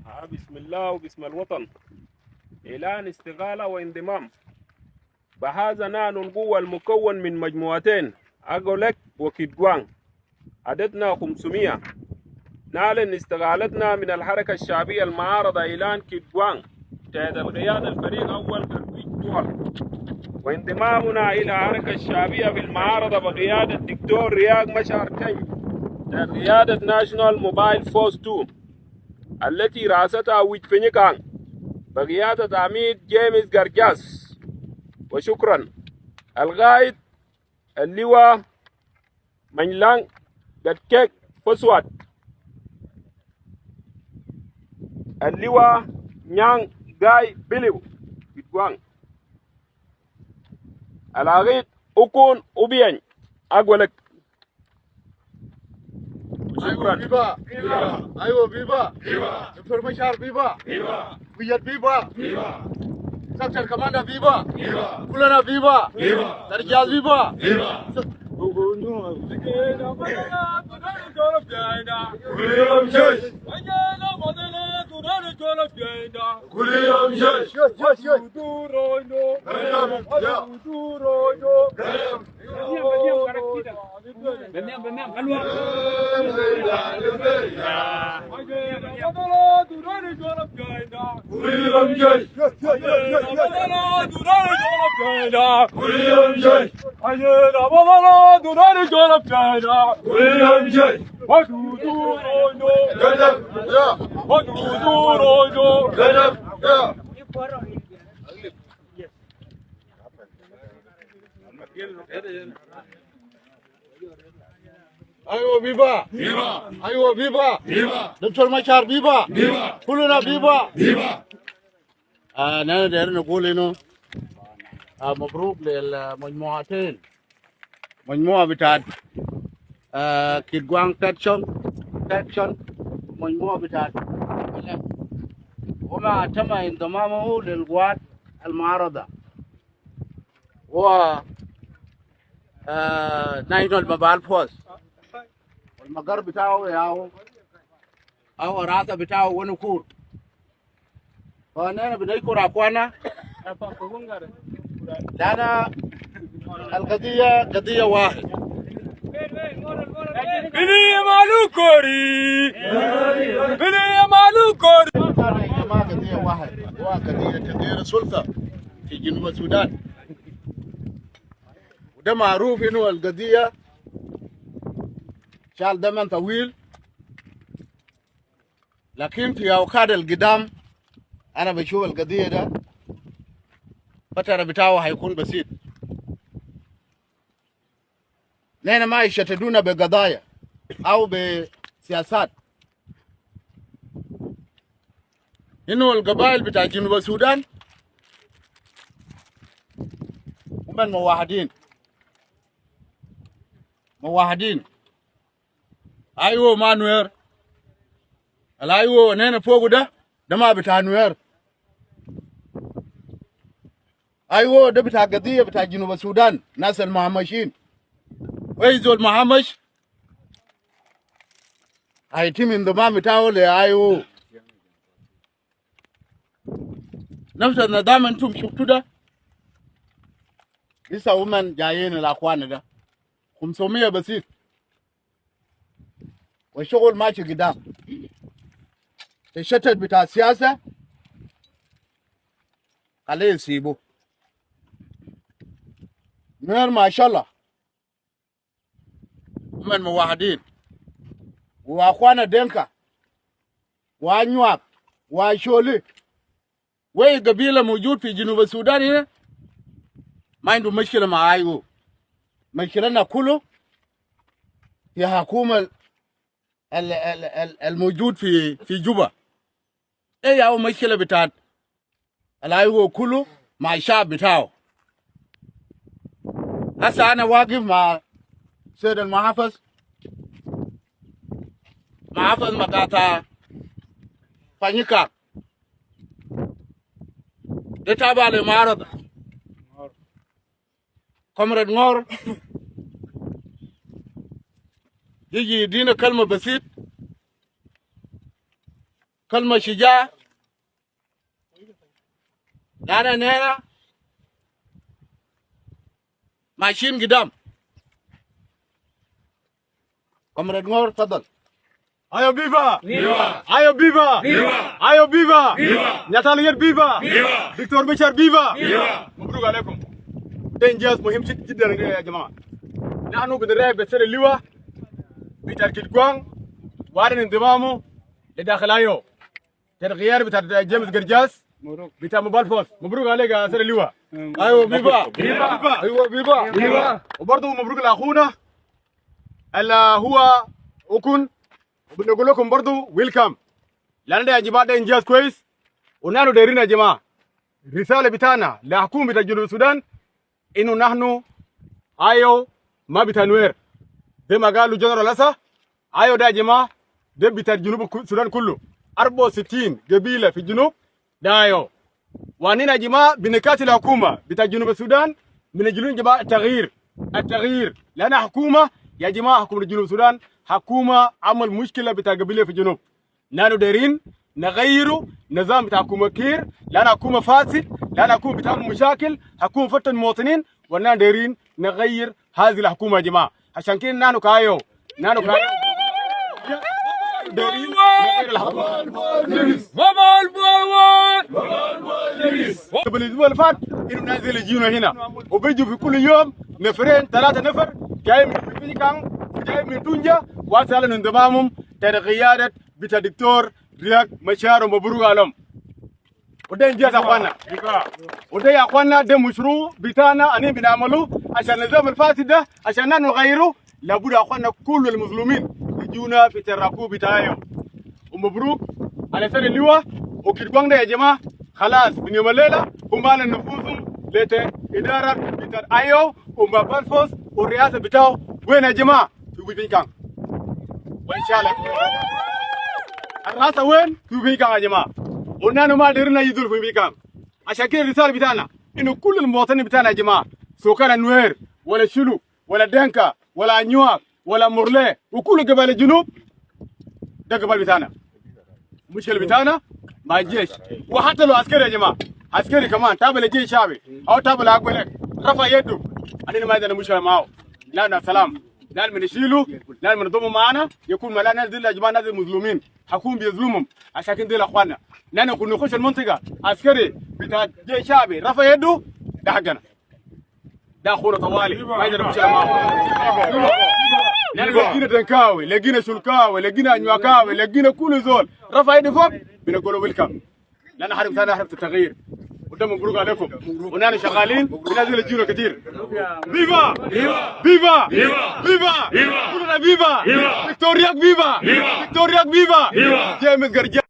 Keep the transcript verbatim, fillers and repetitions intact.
بسم الله وباسم الوطن. إعلان استقالة وانضمام. بهذا نحن القوة المكون من مجموعتين، أجوليك وكيتغوان. عددنا خمسمية. نعلن استقالتنا من الحركة الشعبية المعارضة إعلان كيتغوان تحت القيادة الفريق أول ترويج دول، وانضمامنا إلى الحركة الشعبية في المعارضة بقيادة الدكتور رياك مشعر تنج تحت قيادة ناشونال موبايل فورس تو التي رأستها ويج فينيكان بقيادة عميد جيمس قرجاس. وشكرا. القائد اللواء منلان قد كيك فسوات. اللواء نيان غاي بليو كيتغوان. العقيد أكون أوبيان أجوليك. Aywa, viva! Viva! Aywa, viva! Viva! Doktor Machar, viva! Viva! Wiyat, viva! Viva! Section Commander, viva! Viva! Kulana, viva! Viva! Darjas, viva! Viva! كل يوم جيش. كل يوم جيش. كل يوم جيش. كل يوم جيش. كل يوم جيش. قدم. قدم. Aywa, viva! Viva! Aywa, viva! Viva! Doktor Machar, viva! Viva! Kulana, viva! Viva! آه، نحن دايرين نقول إنه، آه، مبروك للمجموعتين، مجموعة بتاعت، آه، كيتغوان فاكشن، فاكشن، مجموعة بتاعت، وما تم انضمامه للقوات المعارضة. و، آه، نحن المبال فوز. والمقر بتاعه ياهو، أو الرئاسة بتاعه ونكور. فنحن بنشكر أخوانا. لأن القضية قضية واحد. Bili malu kori. Bili malu kori. ما قضية واحد، هو قضية تغيير السلطة في جنوب السودان. وده معروف إنه القضية شال زمن طويل، لكن في أوقات القدام أنا بشوف القضية ده فترة بتاعه هيكون بسيط. نحن ما يشتتونا بقضايا أو بسياسات. إنه القبائل بتاع جنوب السودان هم موحدين. موحدين. أيوه، ما نوير. الأيوه نحن فوقه ده، ده ما بتاع نوير. أيوه، ده بتاع قضية بتاع جنوب السودان، ناس المهمشين. وأي زول مهمش هيتم انضمام بتاعه لأيوه. نفس النظام انتم شفتوا ده، لسه هم جايين الأخوان ده، خمسمية بسيط. والشغل ماشي قدام. تشتت بتاع السياسة، خليه يسيبه. نوير ما شاء الله، هم موحدين. وأخوانا دينكا، وأنيواك، وأشولي، وأي قبيلة موجود في جنوب السودان هنا، ما عنده مشكلة مع أيوه. مشكلتنا كله في حكومة ال-، ال-، ال-، ال-، الموجود في، في جوبا. إيه ياهو مشكلة بتاعت الأيوه كله مع الشعب بتاعه. هسه أنا واقف مع سيد المحافظ، محافظ مقاطعة فانيكاك. ده تابع لمعارضة. كومريد نور يجي يدينا كلمة بسيط. كلمة شجاع. لأن نحن ماشيين قدام. كومريد نور، تفضل. Ayo viva! Viva! Ayo viva! Viva! Ayo viva! Viva! Nyatal Nayar viva! Viva! Doctor Machar viva! Viva! مبروك عليكم. ده إنجاز مهم جد-، جدا يا جماعة. نحن بنرحب بسر اللواء بتاع كيتقوانغ وعدن انضمامه لداخل آيو. تحت قيادة بتاع جيمس قرجاس بتاع موبايل فورس. مبروك عليك يا سر اللواء. ايوه، فيفا. فيفا. ايوه، فيفا. فيفا. وبرضه مبروك لاخونا اللي هو اوكون. وبنقول لكم برضه ويلكم. لان ده يا جماعه، ده انجاز كويس. ونحن دايرين يا جماعه، رساله بتاعنا لحكومه بتاع جنوب السودان، انه نحن آيو ما بتاع نوير. زي ما قالوا جنرال هسه، آيو ده يا جماعة، ده بتاع جنوب السودان كله. أربعة وستين قبيلة في الجنوب، ده آيو. وانينا يا جماعة بنقاتل حكومة بتاع جنوب السودان، من أجل يا جماعة التغيير، التغيير. لأن حكومة يا جماعة، حكومة جنوب السودان حكومة عمل مشكلة بتاع قبيلة في الجنوب. نحن دايرين نغيروا نظام بتاع حكومة كير، لأن حكومة فاسد، لأن حكومة بتعمل مشاكل، حكومة فتن مواطنين، ونحن دايرين نغير هذه الحكومة يا جماعة. عشان كده نحن كايو، نحن كايو دايرين نغير الحكومة. قبل الأسبوع اللي فات، إنه نازل يجينا هنا، وبيجوا في كل يوم نفرين، ثلاثة نفر، جاي من بيجيكان، وجاي من تونجا، وأسأل انضمامهم تحت قيادة بتاع دكتور رياك مشار. ومبروك عليهم. وده إنجاز يا أخوانا. وده يا أخوانا، ده مشروع بتاعنا، أنا بنعمله عشان النظام الفاسد ده، عشان نغيره. لابد يا أخوانا كل المظلومين يجونا في تراكو بتاعهم. ومبروك على سر اللواء. وكيتقوانغ ده يا جماعة، خلاص من يوم الليلة هم على نفوسهم لقيت إدارة بتاع آيو وموبايل فورس والرئاسة بتاعه. وين يا جماعة؟ في ويبينكان. وإن شاء الله. الرئاسة وين؟ في ويبينكان يا جماعة. ونحن ما دايرين أي زول في ويبينكان. عشان كده الرسالة بتاعنا إنه كل المواطنين بتاعنا يا جماعة، سواء كان نوير ولا شلو ولا دينكا ولا أنيواك ولا مورلي وكل قبائل الجنوب، ده قبائل بتاعنا. مشكلة بتاعنا مع الجيش. وحتى لو عسكري يا جماعة، عسكري كمان تابع للجيش الشعبي أو تابع لأقوى لك، رفع يده، أنا ما عندنا مشكلة معه. لا، لا، سلام. لا، بنشيله، لا، بنضمه معانا، يكون معانا. الناس دي يا جماعة، ناس مظلومين، حكومة بيظلمهم. عشان كده دي أخوانا، نحن كنا نخش المنطقة، عسكري بتاع الجيش الشعبي رفع يده، ده حقنا. ده أخونا طوالي، ما عندنا مشكلة معه. نحن لقينا دنكاوي، لقينا شلكاوي، لقينا أنيواكاوي، لقينا كل زول رفع يده فوق، بنقول له ويلكم. لأن حرب ثاني حرب التغيير. وده مبروك عليكم. ونحن شغالين، ونازل يجونا كتير. فيفا! فيفا! فيفا! فيفا! كلنا فيفا! فيفا! فيكتوريا فيفا! فيفا! فيكتوريا فيفا! فيفا! جيمس قرجاس.